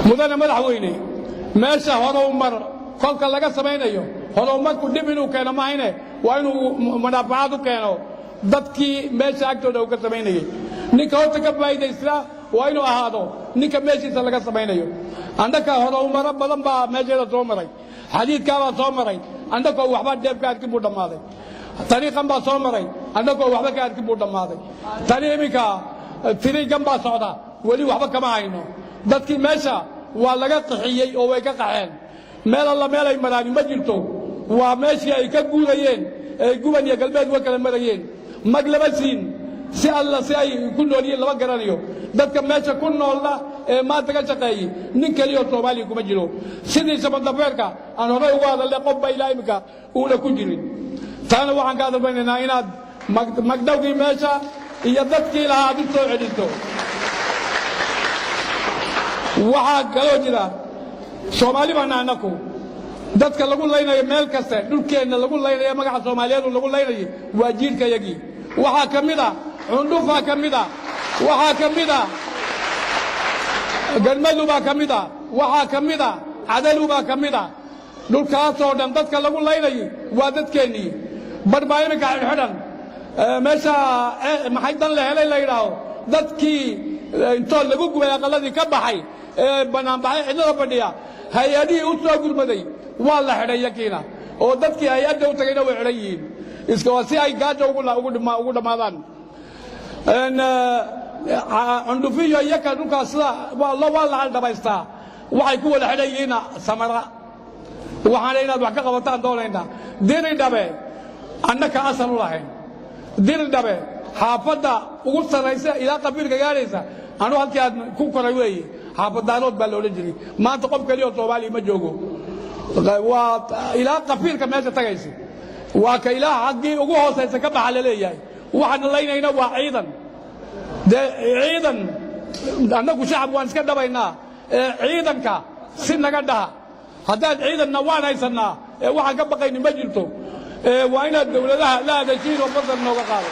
Mudane madaxweyne, meesha horumar kolka laga samaynayo, horumarku dhib inuu keeno mahayne, waa inuu munaafacaad u keeno dadkii meesha agtooda uu ka samaynayey. Ninka horta ka faa'iidaystaa waa inuu ahaado ninka meeshiisa laga samaynayo. Annaka horumaro badan baa meesheeda soo maray. Xadiidkaa baa soo maray, annakoo waxba dheef ka arkin buu dhammaaday. Tariiqan baa soo maray, annakoo waxba ka arkin buu dhammaaday. Tani iminka tiriigan baa socda, weli waxba kama hayno. Dadkii meesha waa laga qaxiyey oo way ka qaxeen. Meel alla meel ay maraani ma jirto. Waa meeshii ay ka guurayeen ee guban iyo galbeed wa kala marayeen. Mag lama siin, si alla si ay ku nool yihiin lama garanayo. Dadka meesha ku noolna ee maanta ka shaqeeyey, nin keliya oo Soomaaliya kuma jiro. Sidii shabandafeerka aan horey ugu hadalnay, qof ba ilaa iminka uuna ku jirin. Taana waxaan ka hadalbaynaynaa inaad magdhowgii meesha iyo dadkii lahaa aad u soo celinto. Waxaa kaloo jira, Soomaali baana annaku. Dadka lagu laynayo meel kaste, dhulkeenna lagu laynayo, magaca Soomaaliyeedu lagu laynayo, waa jiirkayagii. Waxaa ka mid a Cundhufaa ka mid a, waxaa ka mid a Garmadu baa ka mid a, waxaa ka mid a Cadalu baa ka mid a. Dhulkaasoo dhan dadka lagu laynayo waa dadkeennii. Bar baa iminka xidhxidhan meesha maxay dan la helay la yidhaaho. Dadkii intoo lagu gubay aqalladii ka baxay ee bannaanbaxay, cidlada fadhiya, hay-adihii u soo gurmaday waa la xidhay yakiina, oo dadkii hay-adda u tagayna way xidhan yihiin, iska waa si ay gaajo ugu dhammaadaan. Cundhufiyo iyaka dhulkaas sida waa la haldhabaystaa, waxay ku wada xidhan yihiin Samara. Waxaana inaad wax ka qabataan doonaynaa. Diridhabe annaka asal u lahayn. Diridhabe xaafadda ugu sarraysa ilaa qabiilka gaadhaysa, anu halkii aad ku koray weeye. Xaafaddaanood baa la odhan jiray. Maanta qof keliya oo Soomaaliya ma joogo. Waa ilaa qafiilka meesha tagaysa, waa ka ilaa xaggii ugu hoosaysa ka baxa la leeyahay. Waxaana laynayna waa ciidan. Dee ciidan annagu shacab waan iska dhabaynaa, ee ciidanka si naga dhaha. Haddaad ciidanna waan haysannaa, ee waxaan ka baqayni ma jirto. Waa inaad dowladaha la hadashiin oo basal nooga qaado.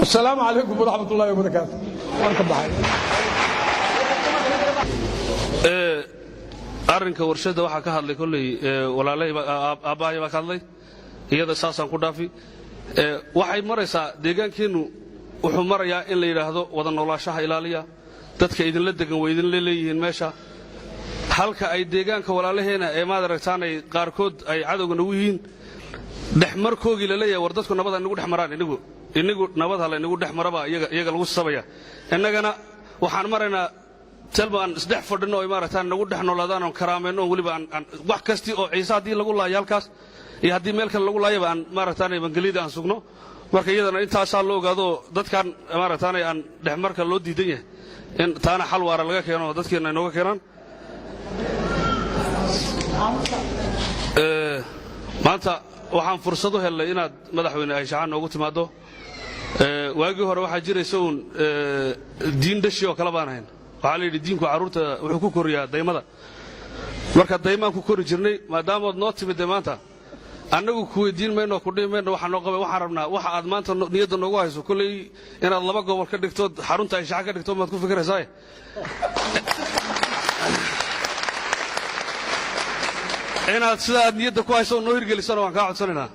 Wasalaamu calaykum waraxmat ullahi wabarakaatu. Waan ka baxay. Arrinka warshadda waxaa ka hadlay kolley walaalahey, aabbahay baa ka hadlay iyada, saasaan ku dhaafi. Waxay maraysaa, deegaankeennu wuxuu marayaa in la yidhaahdo wada noolaashaha ilaaliya. Dadka idinla degan way idinla leeyihiin meesha, halka ay deegaanka walaalaheena ee maad aragtaan ay qaarkood ay cadowga nagu yihiin. Dhexmarkoogii la leeyahay, war dadku nabad ha inagu dhex maraan, inigu nabad ha la inagu dhex maraba iyaga lagu sabaya. Innagana waxaan maraynaa telba aan isdhex fadhinno, oy maaragtaan nagu dhex noolaadaan, oon karaamayno, oon weliba aan wax kastii oo Ciise haddii lagu laayo halkaas iyo haddii meel kale lagu laayaba aan maaragtaan evangeliyada aan sugno. Marka iyadana intaasaa loo ogaado, dadkan maaragtaanay aan dhexmarka loo diidan yahay, in taana xal waara laga keeno, dadkeenna inooga keenaan. Maanta waxaan fursad u hellay inaad madaxweyne Ayshaxaan noogu timaaddo. Waagii hore waxaa jiraysa uun diin dhashi oo kale baan ahayn. Waxaa la yidhi diinku carruurta wuxuu ku koriyaa daymada. Marka daymaan ku kori jirnay. Maadaamood noo timid dee maanta, annagu ku weydiin mayno, ku dhihi mayno waxaa noo qabay. Waxaan rabnaa waxa aad maanta niyadda noogu hayso kolley inaad laba gobol ka dhigto, xarunta Ayshaxa ka dhigto maad ku fikiraysaa. Inaad sida aad niyadda ku hayso noo hirgelisana waan kaa codsanaynaa.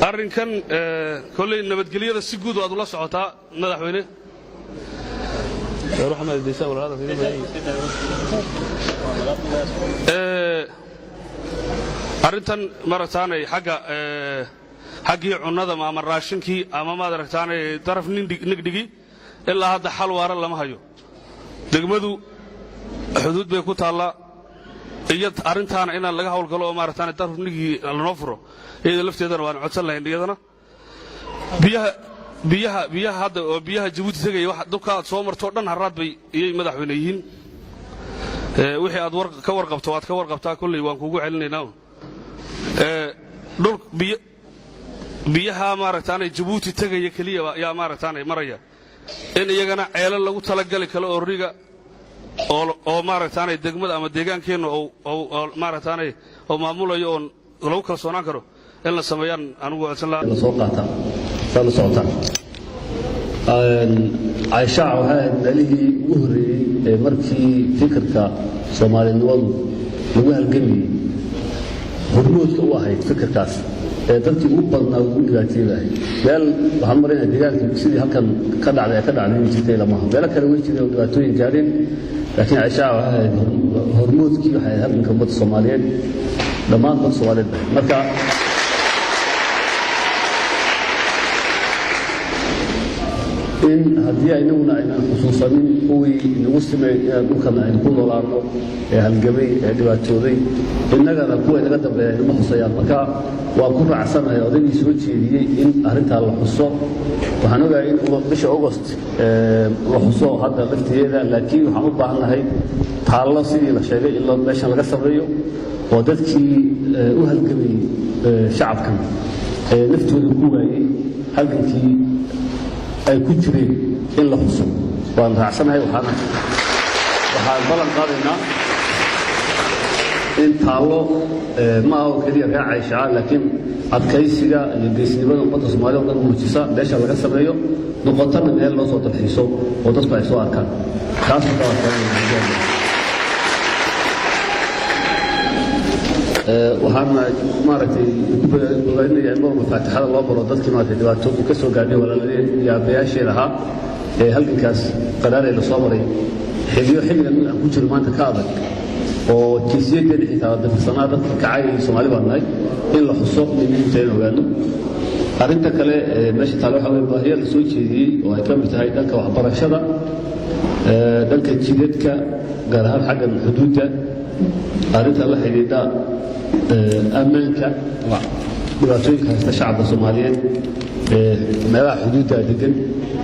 Arrinkan kolley nabadgelyada si guud waad ula socotaa, madaxweyne. Arrintan maaragtaanay xagga xaggii cunnada ama raashinkii ama maad aragtaanay daraf nigdhigi, ilaa hadda xal waara lama hayo. Degmadu xuduud bay ku taallaa, iyo arrintaana inaan laga hawlgalo oo maaragtaanay daraf nigii lanoo furo, iyada lafteedana waan codsan lahayn. Iyadana biyaha hadda oo biyaha Jabuuti tegaya, wax dulka aad soo marto o dhan harraad bay iyay madaxweyne yihiin. Wixii aad ka warqabto waad ka warqabtaa, kolley waan kugu celinaynaa. Dhul biyo, biyaha maaragtaanay Jabuuti tegaya keliya yaa maaragtaanay maraya, in iyagana ceelo lagu talagali kalo oo riga oo maaragtaanay degmada ama deegaankeenna oo maaragtaanay oo maamulayo oon lagu kalsoonaan karo in la sameeyaan anigu codsan lahaa. La soo qaataa saa la socotaan. Cayshaac waxay ahayd meelihii ugu horreeyey ee markii fikirka soomaalinimadu lagu halgamayey hormoodka u ahayd fikirkaas ee dadkii ugu badnaa ugu dhibaateeyey ahayd. Meel waxaan maraynaa deegaanka sidii halkan ka dhacday ee ka dhacday way jirtay lamaha, meelo kale way jireen oo dhibaatooyin gaadheen, laakiin Cayshaac waxay ahayd hormoodkii, waxay ahayd halganka ummadda Soomaaliyeed, dhammaan ummadda Soomaaliyeed bay marka. In haddii inaguna aynan xusuusanin kuwii inagu simay inaan dhulkan aynu ku noolaano ee halgamay ee dhibaatooday, innagana kuwa inaga dambeeya inama xusayaan. Marka waan ku raacsanahay odaygii soo jeediyey in arrintaa la xuso. Waxaan ogahay in bisha August la xuso hadda laftigeeda, laakiin waxaan u baahannahay taallo sidii la sheegay in meeshan laga sameeyo oo dadkii u halgamayey shacabkan ee naftooda ku waayey halgankii ay ku jireen in la xuso. Waan raacsanahay, waxaan ballan qaadaynaa in taallo ma aha oo keliya reer Cayshaca, laakiin adkaysiga iyo geesnimada ummadda Soomaalida o dhan muujisa meesha laga sameeyo, noqotana meel loo soo dalxiiso oo dadku ay soo arkaan. Taas marka waxaan maaragtay ku bogaadinaya in marwalba faatixada loo maro dadkii maaragtay dhibaato uu ka soo gaadhay, walaaladeen iyo aabbayaasheen ahaa ee halgankaas qaraaree la soo maray, xilliyo xilligan aan ku jiro maanta ka adag oo jinsiyaddeena xitaa dafirsanaa dadka kacay. Soomaali baan nahay, in la xuso inay muhiim tahay in ogaano. Arrinta kale meesha taale waxaa weye baahiya la soo jeediyey oo ay ka mid tahay dhanka waxbarashada, dhanka jidadka, gaar ahaan xaggan xuduudda, arrinta la xidhiidha ammaanka, dhibaatooyinka haysta shacabka Soomaaliyeed meelaha xuduudda degan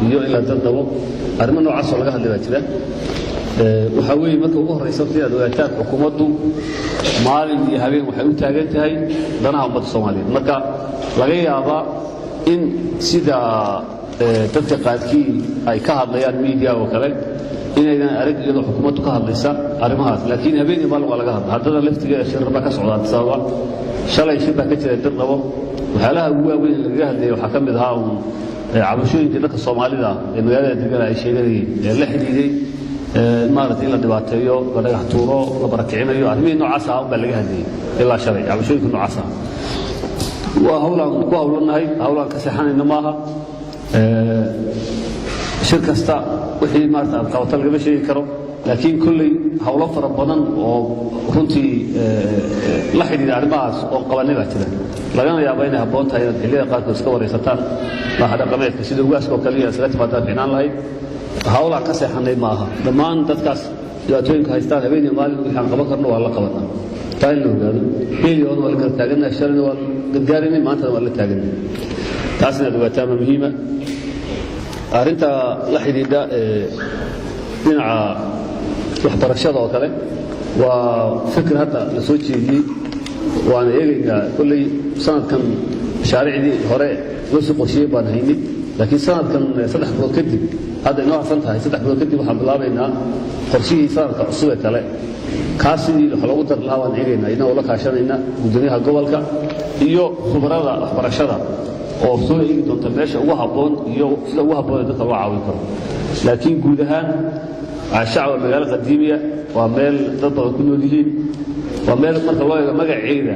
iyo in la dardabo, arrimo noocaasoo laga hadlay baa jira. Waxaa weeye marka ugu horraysa horta inaad ogaataan xukuumaddu maalin iyo habeen waxay u taagan tahay danaha ummadda Soomaaliyeed. Marka laga yaabaa in sida dadka qaarkii ay ka hadlayaan media oo kale inaynan arag iyadoo xukuumaddu ka hadlaysa arrimahaas, laakiin habeen iyo maalin waa laga hadla. Haddana laftigeeda shirar baa ka socda Addis Ababa, shalay shir baa ka jira Dirdhabo. Waxyaalaha ugu waaweyn ee lagaga hadlayay waxaa ka mid ahaa uun cabashooyinkii dadka Soomaalida ee magaalada degan ay sheeganayeen ee la xidhiidhay maaragtay in la dhibaateeyo, la dhagax tuuro, la barakicinayo. Arrimihii noocaas ah baa laga hadlayay ilaa shalay, cabashooyinka noocaas ah. Waa hawlaan ku hawlannahay, hawlaan ka seexanayna maaha. Shir kasta wixii maarata aad qabato lagama sheegi karo, laakiin kolley hawlo fara badan oo runtii la xidhiidha arrimahaas oo qabanay baa jira, lagana yaaba inay habboon tahay inaad xilliyada qaarkood iska waraysataan madaxa dhaqameedka sida ugaaska oo kaliya iskaga timaadaan ficnaan lahayd. Hawlaan ka seexanay ma aha. Dhammaan dadkaas dhibaatooyinka haystaan habeen iyo maalin wixii aan qaban karno waa la qabanaa, taa in la ogaado. Heliyoona waa la garab taagannahay, shalayna waa gargaarinay, maantana waa la taagannahay. Taas inaad ogaataan waa muhiima. Arrinta la xidhiidha dhinaca waxbarashada oo kale waa fikir hadda la soo jeediyey, waana eegaynaa. Kolley sanadkan mashaariicdii hore loo sii qorsheeyey baan haynay, laakiin sanadkan 3 bilood kadib hadda inoo harsan tahay, 3 bilood kadib waxaan bilaabaynaa qorshihii sanadka cusub ee kale. Kaas sidii wax loogu dari lahaa waan eegaynaa, inagoo la kaashanayna guddoomiyaha gobolka iyo khubarada waxbarashada oo soo eegi doonta meesha ugu habboon iyo sida ugu habboon ee dadka loo caawin karo. Laakiin guud ahaan Caashac waa magaalo qadiimiya, waa meel dad badan ku nool yihiin, waa meel marka loo eego magaceeda